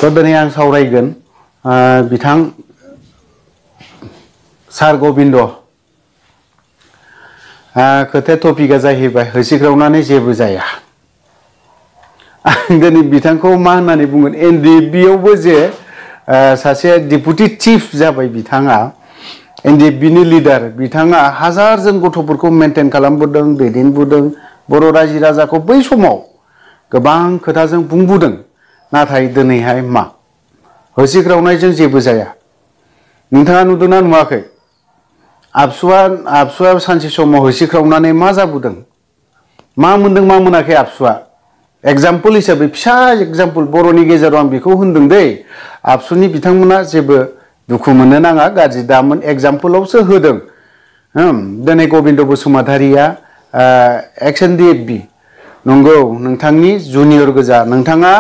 तो दिनै आं सावरायगोन बिथां सार गोबिंद खोथाया टपिकआ जाहैबाय होसिख्रावनानै जेबो जाया। आं दिनै बिथांखौ मा होननानै बुंगोन एनडिएफबि आवबो जे सासे डेपुटि चिफ जाबाय बिथाङा एनडिएफबि नि लिडार बिथाङा हाजारजन गथ'फोरखौ मेनटेन खालामबोदों दैदेनबोदों बर' रायजो राजाखौ बै समाव गोबां खोथाजों बुंबोदों। नाथाय दिनैहाय मा होसिख्रावनायजों जेबो जाया। नोंथाङा नुदोंना नुवाखै आबसुआ सानसे समाव होसिख्रावनानै मा जाबोदों मा मोनदों मा मोनाखै आबसुआ एग्जाम्पल हिसाबै फिसा एग्जाम्पल बर'नि गेजेराव आं बेखौ होनदों दै आबसुनि बिथांमोना जेबो दुखु मोननो नाङा गाज्रि दामोन एग्जाम्पलावसो होदों। दिनै गोबिंद बसुमतारिया एक्स एनडिएफबि नंगौ नोंथांनि जुनियर गोजा नोंथाङा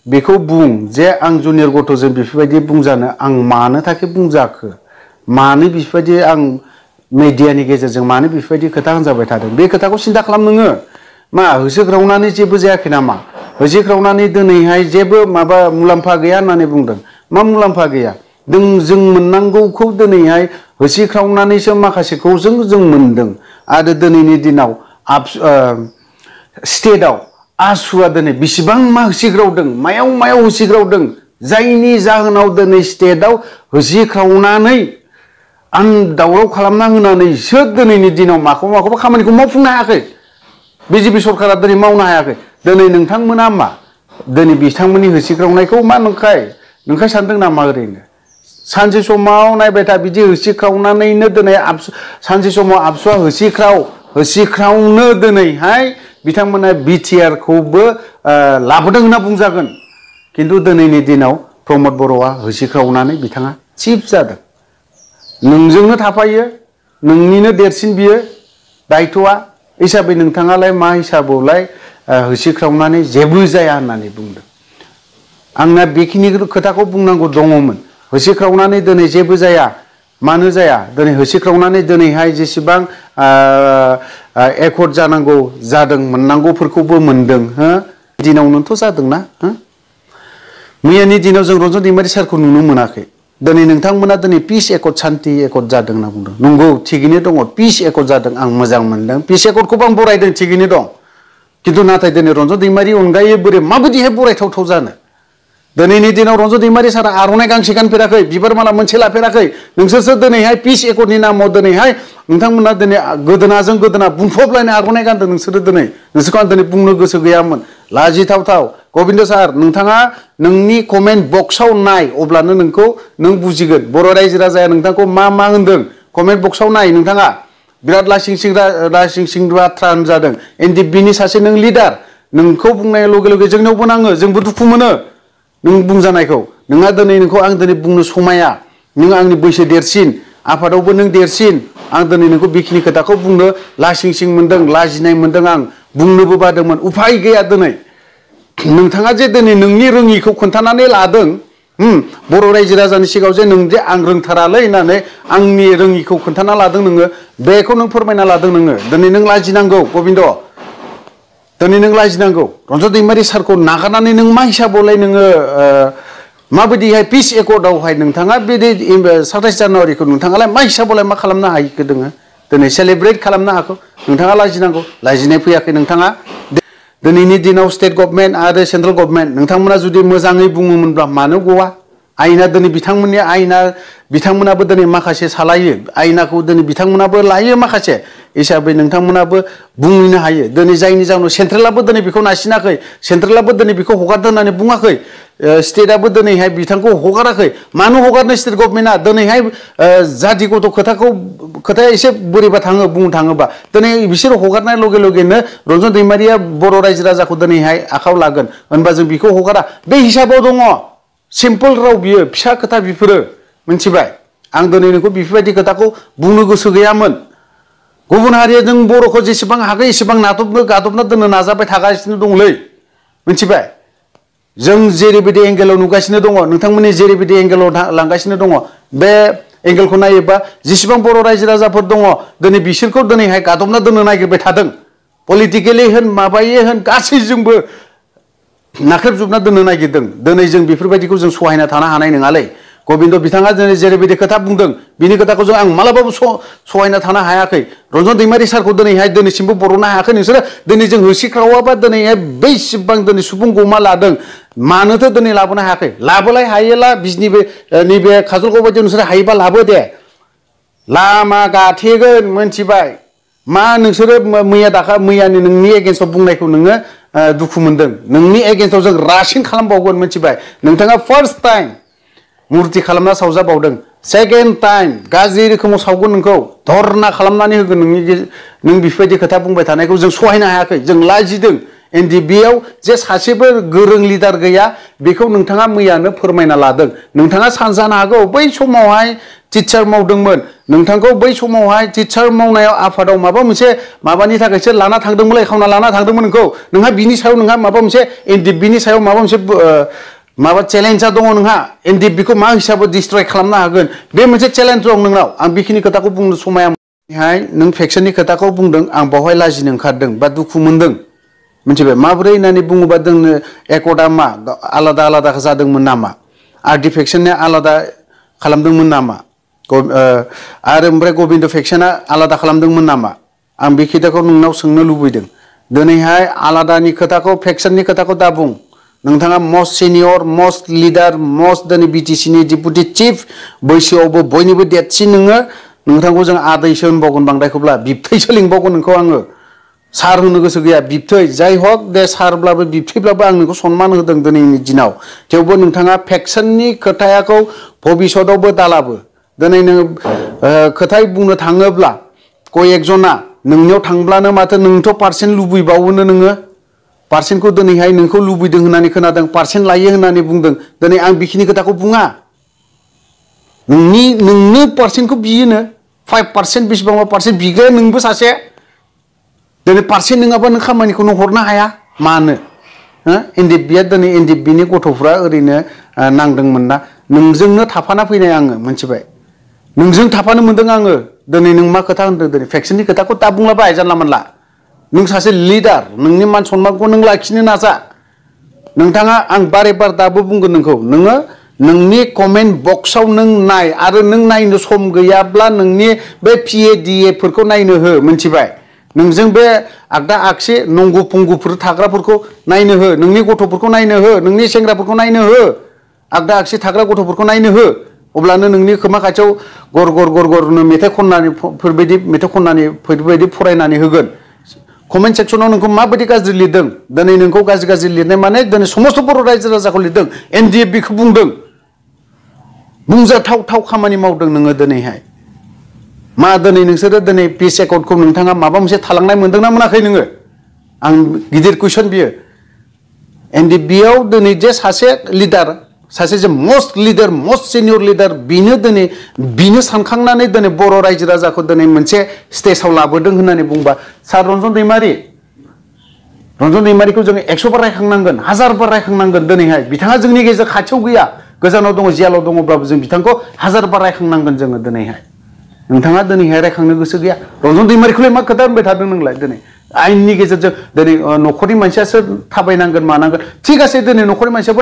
बेखौ बुं जे आं जुनियर गथ'जों बेफोरबायदि बुंजानो आं मानो थाखाय बुंजाखो मानो बेफोरबायदि आं मिडियानि गेजेरजों मानो बेफोरबायदि खोथा होनजाबाय थादों बे खोथाखौ सिन्था खालाम नोङो मा होसिख्रावनानै जेबो जायाखै नामा होसिख्रावनानै दिनैहाय जेबो माबा मुलाम्फा गैया होननानै बुंदों मा मुलाम्फा गैया जों मोननांगौखौ दिनैहाय होसिख्रावनानैसो माखासेखौ जों मोनदों आरो दिनैनि दिनाव स्टेटआव आसुआ दिनै बेसेबां मा होसिख्रावदों मायाव होसिख्रावदों जायनि जाहोनाव दिनै स्टेटआव होसिख्रावनानै आं दावराव खालामना होनानैसो दिनैनि दिनाव माखौबा खामानिखौ मावफुंनो हायाखै बिजेपि सरकारा दिनै मावनो हायाखै दिनै नोंथांमोना मा दिनै बिथांमोननि होसिख्रावनायखौ मा नोंखाय सानदों नामा ओरैनो सानसे समाव नायबाय था बिदि होसिख्रावनानैनो दिनै सानसे समाव आबसुआ होसिख्रावनो दिनैहाय बिथांमोना बिटिआर खौबो लाबोदों होनना बुंजागोन खिन्थु दिनैनि दिनाव प्रमद बर'आ होसिख्रावनानै बिथाङा चिफ जादों नोंजोंनो थाफायो नोंनिनो देरसिन बियो दायथ'आ हिसाबै नोंथाङालाय मा हिसाबावलाय होसिख्रावनानै जेबो जाया होननानै बुंदों। आंना बेखिनि खोथाखौ बुंनांगौ दङमोन होसिख्रावनानै दिनै जेबो जाया मानो जाया दिनै होसिख्रावनानै दिनैहाय जेसेबां एकर्ड जानांगौ जादों मोननांगौफोरखौबो मोनदों हो दिनावनोथ' जादोंना हो मैयानि दिनाव जों रन्जन दैमारि सारखौ नुनो मोनाखै दिनै नोंथांमोना दिनै पिस एकर्ड सान्ति एकर्ड जादों होनना बुंदों नंगौ थिगैनो दङ पिस एकर्ड जादों आं मोजां मोनदों पिस एकर्डखौबो आं बरायदों थिगैनो दं खिन्थु नाथाय दिनै रन्जन दैमारि अनगायै बोरै माबायदिहाय बरायथावथाव जानो दिनैनि दिनाव रन्जन दैमारि सारा आर'नाइ गांसे गानफेराखै बिबार माला मोनसे लाफेराखै नोंसोरसो दिनैहाय पिस एकर्डनि नामाव दिनैहाय नोंथांमोना दिनै गोदोनाजों गोदोना बुंफबलायनाय आर'नाइ गानदों नोंसोरखौ आं दिनै बुंनो गोसो गैयामोन लाजिथावथाव गोबिंद सार नोंथाङा नोंनि कमेन्ट बक्सआव नाय अब्लानो नों बुजिगोन बर' रायजो राजाया नोंथांखौ मा होनदों कमेन्ट बक्सआव नाय नोंथाङा बिराद लासिं बाथ्रा होनजादों एनडिएफबि नि सासे नों लिडार नोंखौ बुंनाय लगे लगे जोंनावबो नाङो जोंबो दुखु मोनो नों बुंजानायखौ नोंहा दिनै नोंखौ आं दिनै बुंनो समाया नों आंनि बैसो देरसिन आफादावबो नों देरसिन आं दिनै नोंखौ बेखिनि खोथाखौ बुंनो लासिं मोनदों लाजिनाय मोनदों आं बुंनोबो बादोंमोन उफाय गैया दिनै नोंथाङा जे दिनै नोंनि रोङिखौ खोन्थानानै लादों बर' रायजो राजानि सिगाङाव जे नों जे आं रोंथारालै होननानै आंनि रोङिखौ खोन्थाना लादों नोङो बेखौ नों फोरमायना लादों नोङो दिनै नों लाजिनांगौ गोबिंद दिनै नों लाजिनांगौ रन्जन दैमारि सारखौ नागारनानै नों मा हिसाबावलाय नोङो माबायदिहाय पिस एकर्डआवहाय नोंथाङा बे 27 जानुवारिखौ नोंथाङालाय मा हिसाबावलाय मा खालामनो हायैखो दोङो दिनै सेलेब्रेट खालामनो हाखौ नोंथाङा लाजिनांगौ लाजिनाय फैयाखै नोंथाङा दिनैनि दिनाव स्टेट गभर्नमेन्ट आरो सेन्ट्रेल गभर्नमेन्ट नोंथांमोना जुदि मोजाङै बुङोमोनब्ला मानो गवा आयना दिनै बिथांमोननि आयना बिथांमोनाबो दिनै माखासे सालायो आयनाखौ दिनै बिथांमोनाबो लायो माखासे हिसाबै नोंथांमोनाबो बुंनो हायो दिनै जायनि जाहोनाव सेन्ट्रेलाबो दिनै बेखौ नायसिनाखै सेन्ट्रेलाबो दिनै बेखौ हगारदों होननानै बुङाखै स्टेटआबो दिनैहाय बिथांखौ हगाराखै मानो हगारनो स्टेट गभर्नमेन्टआ दिनैहाय जाति गथ' खोथाया एसे बोरैबा थाङो बुंनो थाङोबा दिनै बिसोर हगारनाय लगे लगेनो रन्जन दैमारिया बर' रायजो राजाखौ दिनैहाय आखायाव लागोन होनबा जों बेखौ हगारा बे हिसाबाव दङ सिम्पोल राव बियो फिसा खोथा बेफोरो मिथिबाय आं दिनै नोंखौ बेफोरबायदि खोथाखौ बुंनो गोसो गैयामोन गुबुन हारिया जों बर'खौ जेसेबां हागौ एसेबां गादबना दोननो नाजाबाय थागासिनो दंलै मिथिबाय जों जेरैबायदि एंगेलाव नुगासिनो दङ नोंथांमोननि जेरैबायदि एंगेलाव लांगासिनो दङ बे एंगेलखौ नायोबा जेसेबां बर' रायजो राजाफोर दङ दिनै बिसोरखौ दिनैहाय गादबना दोननो नागिरबाय थादों पलिटिकेलि होन माबायै होन गासैजोंबो नाख्रेबजोबना दोननो नागिरदों दिनै जों बेफोरबायदिखौ जों सहायना थानो हानाय नङालै गबिन्द बिथाङा दिनै जेरैबायदि खोथा बुंदों बिनि खोथाखौ जों आं मालाबाबो सहायना थानो हायाखै रन्जन दैमारि सारखौ दिनैहाय दिनैसिमबो बर'नो हायाखै नोंसोरो दिनै जों होसिख्रावाबा दिनैहाय बेसेबां दिनै सुबुं गमा लादों मानोथो दिनै लाबोनो हायाखै लाबोलाय हायोला बिजनि नैबे काजलगाव बायदियाव नोंसोरो हायोबा लाबो दे लामा गाथेगोन मोनथिबाय मा नोंसोरो मैयानि नोंनि एगेन्स्टआव बुंनायखौ नोङो दुखु मोनदों नोंनि एगेन्स्टआव जों रासिन खालामबावगोन मोनथिबाय नोंथाङा फार्स्ट टाइम मुर्ति खालामना सावजाबावदों सेकेन्ड टाइम गाज्रि रोखोमाव सावगोन नोंखौ धरना खालामनानै होगोन नों बेफोरबायदि खोथा बुंबाय थानायखौ जों सहायनो हायाखै जों लाजिदों एनडिएफबि आव जे सासेबो गोरों लिडार गैया बेखौ नोंथाङा मैयानो फोरमायना लादों नोंथाङा सानजानो हागौ बै समावहाय टिचार मावदोंमोन नोंथांखौ बै समावहाय टिचार मावनायाव आफादाव माबा मोनसे माबानि थाखायसो लाना थांदोंमोन एखावना लाना थांदोंमोन नोंखौ नोंहा बिनि सायाव नोंहा माबा मोनसे एनडिएफबि सायाव माबा मोनसे माबा चेलेन्जआ दङ नोंहा एनडिएफबि मा हिसाबै डिस्ट्रय खालामनो हागोन बे मोनसे चेलेन्ज दं नोंनाव आं बेखिनि खोथाखौ बुंनो समायाहाय नों फेक्सननि खोथाखौ बुंदों आं बावहाय लाजिनो ओंखारदों बा दुखु मोनदों मिथिबाय माबोरै होननानै बुङोबा जोंनो एकदा मा आलादा आलादा जादोंमोन नामा आरडि फेक्सनआ आलादा खालामदोंमोन नामा आरो ओमफ्राय गबिन्द फेक्सनआ आलादा खालामदोंमोन नामा आं बे खोथाखौ नोंनाव सोंनो लुबैदों दिनैहाय आलादानि खोथाखौ फेक्सननि खोथाखौ दा बुं नोंथाङा most senior most leader most दिनै बिटिसिनि डिपुटि चिफ बैसोआवबो बयनिबो देरसिन नोङो नोंथांखौ जों आदैसो होनबावगोन बांद्रायखौब्ला बिबथैसो लिंबावगोन नोंखौ आङो सार होनो गोसो गैया बिबथै जाय हक दे सारब्लाबो बिबथैब्लाबो आं नोंखौ सनमान होदों दिनैनि दिनाव थेवबो नोंथाङा फेक्सननि खोथायाखौ भबिष्यतआवबो दालाबो दिनै नोङो खोथाय बुंनो थाङोब्ला कयेकजना नोंनियाव थांब्लानो माथो नोंथ' पार्सेन्ट लुबैबावोनो नोङो पार्सेन्टखौ दिनैहाय नोंखौ लुबैदों होननानै खोनादों पार्सेन्ट लायो होननानै बुंदों दिनै आं बेखिनि खोथाखौ बुङा नोंनो पार्सेन्टखौ बियोनो 5% बेसेबांबा पार्सेन्ट बिग्राया नोंबो सासे दिनै पार्सेन्ट नङाबा नों खामानिखौ नों हरनो हाया मानो एनडिएफबिआ दिनै एनडिएफबिनि गथ'फ्रा ओरैनो नांदोंमोन ना नोंजोंनो थाफाना फैनाय आङो मोनथिबाय नोंजों थाफानो मोनदों आङो दिनै नों मा खोथा होनदों दिनै फेक्सननि खोथाखौ दा बुंलाबाय जानला मोनला नों सासे लिडार नोंनि मान सन्मानखौ नों लाखिनो नाजा नोंथाङा आं बारे बार दाबो बुंगोन नोंखौ नोङो नोंनि कमेन्ट बक्सआव नों नाय आरो नों नायनो सम गैयाब्ला नोंनि बे पिएडिएफोरखौ नायनो हो मोनथिबाय नोंजों बे आगदा आगसि नंगु पंगुफोर थाग्राफोरखौ नायनो हो नोंनि गथ'फोरखौ नायनो हो नोंनि सेंग्राफोरखौ नायनो हो आगदा आगसि थाग्रा गथ'फोरखौ नायनो हो अब्लानो नोंनि खोमा खाथियाव गर गर गर गरनो मेथाइ खननानै फोरबायदि फरायनानै होगोन कमेन्ट सेक्सनाव नोंखौ माबायदि गाज्रि लिरदों दिनै नोंखौ गाज्रि लिरनाय माने दिनै समस्त बर' रायजो राजाखौ लिरदों एनडिएफबिखौ बुंदों बुंजाथाव खामानि मावदों नोङो दिनैहाय मा दिनै नोंसोरो दिनै पिस एकर्डखौ नोंथाङा माबा मोनसे थालांनाय मोनदोंना मोनाखै नोङो आं गिदिर कुइसन बियो एनडिएफबिआव दिनै जे सासे लिडार सासे जे most leader most senior leader बिनो सानखांनानै दिनै बर' रायजो राजाखौ दिनै मोनसे स्टेजाव लाबोदों होननानै बुंबा सार रन्जन दैमारिखौ जोङो 100 बार रायखांनांगोन 1000 बार रायखांनांगोन दिनैहाय बिथाङा जोंनि गेजेर खाथियाव गैया गोजानाव दङ जेलाव दङब्लाबो जों बिथांखौ 1000 बार रायखांनांगोन जोङो दिनैहाय नोंथाङा दिनैहाय रायखांनो गोसो गैया रन्जन दैमारिखौलाय मा खोथा होनबाय थादों नोंलाय दिनै आयेननि गेजेरजों दिनै न'खरनि मानसियासो थाबायनांगोन मानांगोन थिग आसे दिनै न'खरनि मानसियाबो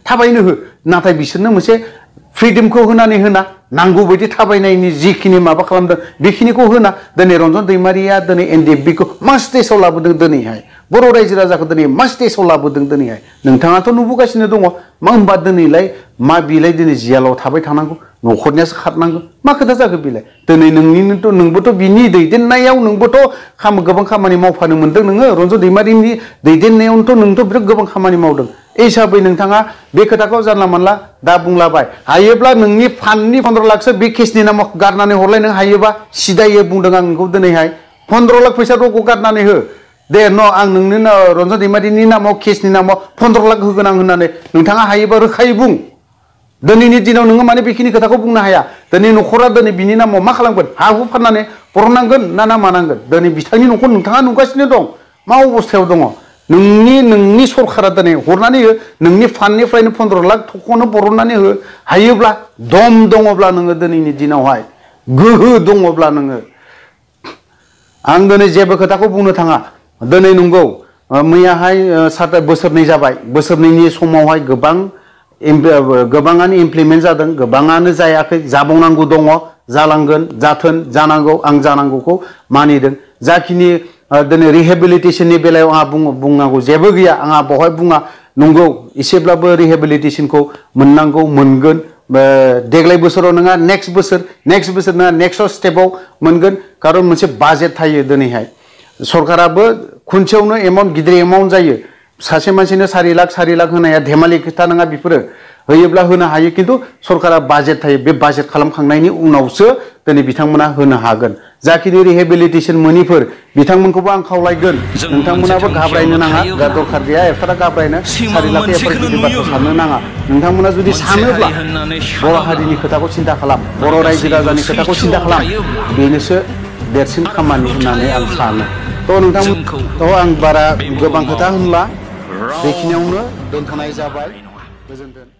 थाबायनो हो नाथाय बिसोरनो मोनसे फ्रिडमखौ होनानै होना नांगौ बायदि थाबायनायनि जिखिनि माबा खालामदों बेखिनिखौ होना दिनै रन्जन दैमारिया दिनै एनडिएफबिखौ मा स्टेजाव लाबोदों दिनैहाय बर' रायजो राजाखौ दिनै मा स्टेजाव लाबोदों दिनैहाय नोंथाङाथ' नुबोगासिनो दङ मा होनबा दिनैलाय मा बिलाय दिनै जेलाव थाबाय थानांगौ न'खरनियासो खारनांगौ मा खोथा जाखो बिलाय दिनै नोंबोथ' बिनि दैदेननायाव नोंबोथ' गोबां खामानि मावफानो मोनदों नोङो रन्जन दैमारिनि दैदेननायावनोथ' नोंथ' बिराद गोबां खामानि मावदों हिसाबै नोंथाङा बे खोथाखौ जानला मोनला दा बुंलाबाय हायोब्ला नोंनि फान्डनि 15 लाखसो बे केसनि नामाव गारनानै हरलाय नों हायोबा सिदायै बुंदों आं नोंखौ दिनैहाय 15 लाख फैसाफोरखौ गारनानै हो दे आं नोंनो रन्जन दैमारिनि नामाव केसनि नामाव 15 लाख होगोन आं होननानै नोंथाङा हायोबा रोखायै बुं दिनैनि दिनाव नोङो माने बेखिनि खोथाखौ बुंनो हाया दिनै न'खरा दिनै बिनि नामाव मा खालामगोन हा हु फाननानै बरनांगोन ना मानांगोन दिनै बिथांनि न'खौ नोंथाङा नुगासिनो दं मा अबस्थायाव दङ नोंनि सरकारा दिनै हरनानै हो नोंनि फान्डनिफ्रायनो 15 लाख थखौनो बरननानै हो हायोब्ला दम दङब्ला नोङो दिनैनि दिनावहाय गोहो दङब्ला नोङो आं दिनै जेबो खोथाखौ बुंनो थाङा दिनै नंगौ मैयाहाय बोसोरनै जाबाय बोसोरनैनि समावहाय गोबाङानो इमप्लिमेन्ट जादों गोबाङानो जायाखै जाबावनांगौ दङ जालांगोन जाथोन जानांगौ आं जानांगौखौ मानिदों जाखिनि दिनै रिहेबिलिटेसननि बेलायाव आंहा बुंनांगौ जेबो गैया आंहा बेवहाय बुङा नंगौ एसेब्लाबो रिहेबिलिटेसनखौ मोननांगौ मोनगोन देग्लाय बोसोराव नङा नेक्स्ट बोसोर नङा नेक्स्ट स्टेपाव मोनगोन खारन मोनसे बाजेट थायो दिनैहाय सरकाराबो खनसेयावनो एमाउन्ट गिदिर एमाउन्ट जायो सासे मानसिनो 4 लाख होनाया धेमालि खोथा नङा बेफोरो होयोब्ला होनो हायो किन्तु सरकारा बाजेट थायो बे बाजेट खालामखांनायनि उनावसो दिनै बिथांमोना होनो हागोन जाखिनि रिहेबिलिटेसन मोनिफोर बिथांमोनखौबो आं खावलायगोन नोंथांमोनाबो घाबरायनो नाङा दरखार गैया एफारा घाबरायनो 4 लाख एफोर गिदिर बाथ्रा साननो नाङा नोंथांमोना जुदि सानोब्ला बर' हारिनि खोथाखौ सिन्था खालाम बर' रायजो राजानि खोथाखौ सिन्था खालाम बेनोसो देरसिन खामानि होननानै आं सानो थ' आं बारा गोबां खोथा होनला बेखिनियावनो दोनथ'नाय जाबाय गोजोन्थों